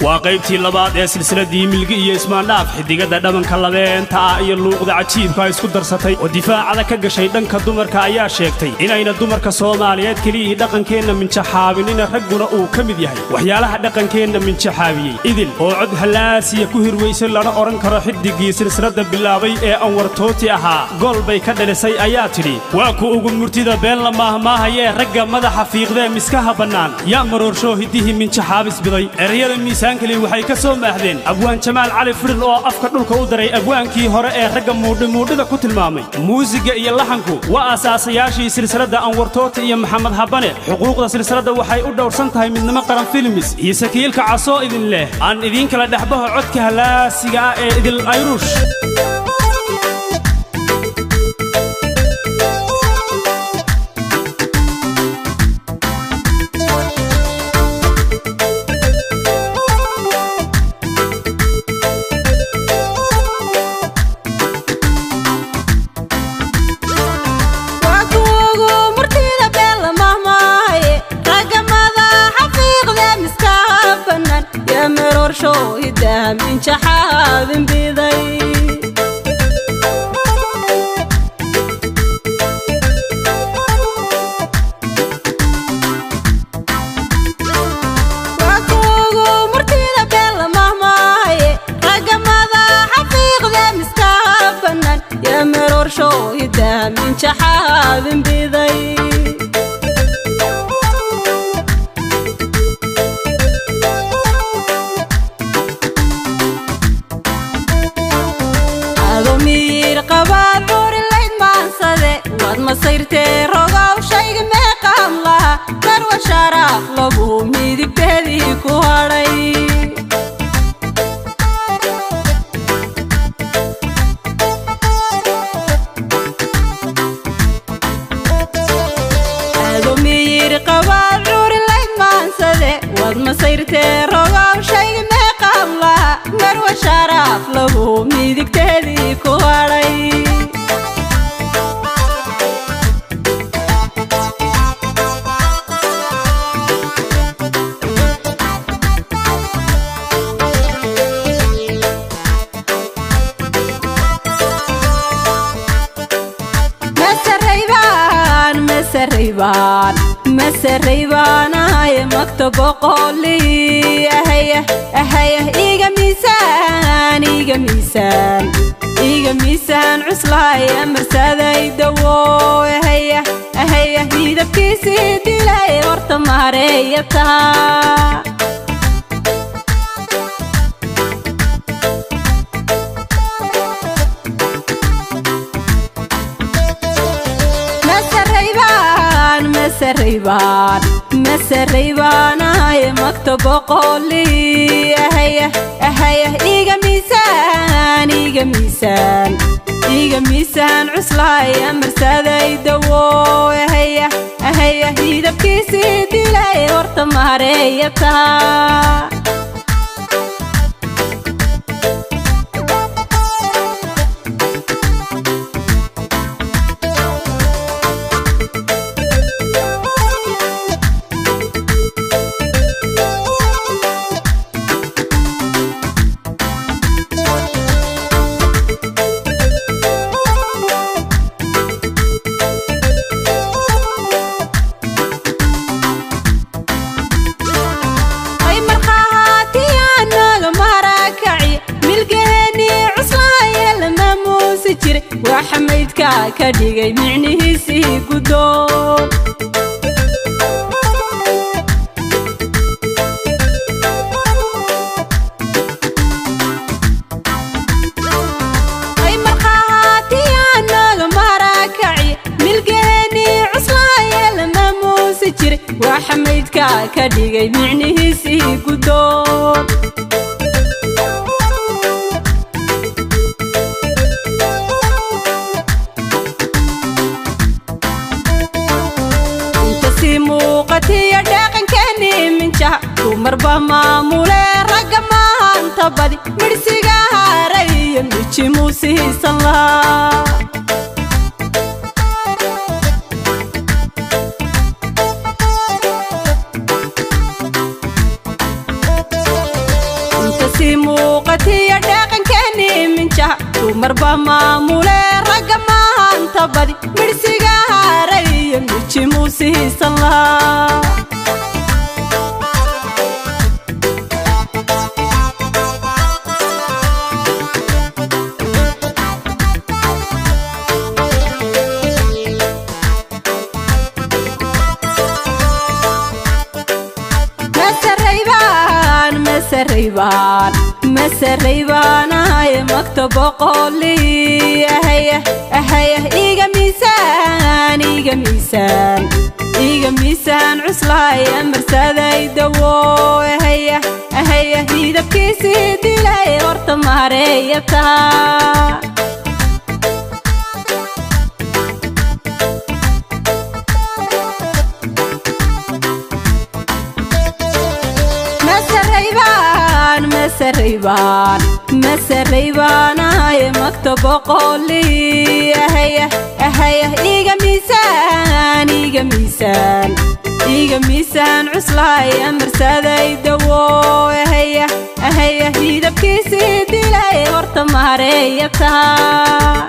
Waa qaybtii labaad ee silsiladii Milgi iyo Ismaandhaaf. Xidigada dhabanka labeenta ah iyo luuqda cajiibka isku darsatay oo difaacada ka gashay dhanka dumarka ayaa sheegtay inayna dumarka Soomaaliyeed keliyihii dhaqankeenna minjaxaabinina, ragguna uu ka mid yahay waxyaalaha dhaqankeenna minjaxaabiyey. Idil oo cod hallaasiya ku hirweysay, lana odhan karo xidigii silsiladda bilaabay ee Anwar Tooti ahaa gool bay ka dhalisay, ayaa tidhi: "Waa ku ugu murtida been la maahmaahayee, ragga madaxa fiiqdee miskaha bannaan yaa maroorsho hiddihii minjaxaabis biday." Ereyada miisaankali waxay ka soo maahdeen abwaan Jamaal Cali Fidhil oo afka dhulka u daray abwaankii hore ee ragga muudhimuudhida ku tilmaamay. Muusigga iyo laxanku waa asaasayaashii silsiladda Anwar Tooti iyo Maxamed Habane. Xuquuqda silsiladda waxay u dhowrsan tahay Midnimo Qaran Films iyo Sakiilka Casoo idin leh. Aan idiin kala dhexbaho codka halaasiga ah ee Idil Ayruush. Dumarba maamule ragga maanta badi midhsiga haray iyo mijimuusihiisan lahaa. Masaraybaan, masaraybaan, masaraybaanahay magta boqoli ahaya ahaya. Iga miisaan, iga miisaan, iga miisaan cuslaay marsaday dawo ahaya ahaya. Midabkiisii dilay horta maareeya taha. Masaraybaan, masaraybaan, masaraybaanahay magta boqoli ahaya ahaya. Iga miisaan, iga miisaan, iga miisaan cuslaay marsaday dawo ahaya ahaya. Midabkiisii dilay horta maareeya taha.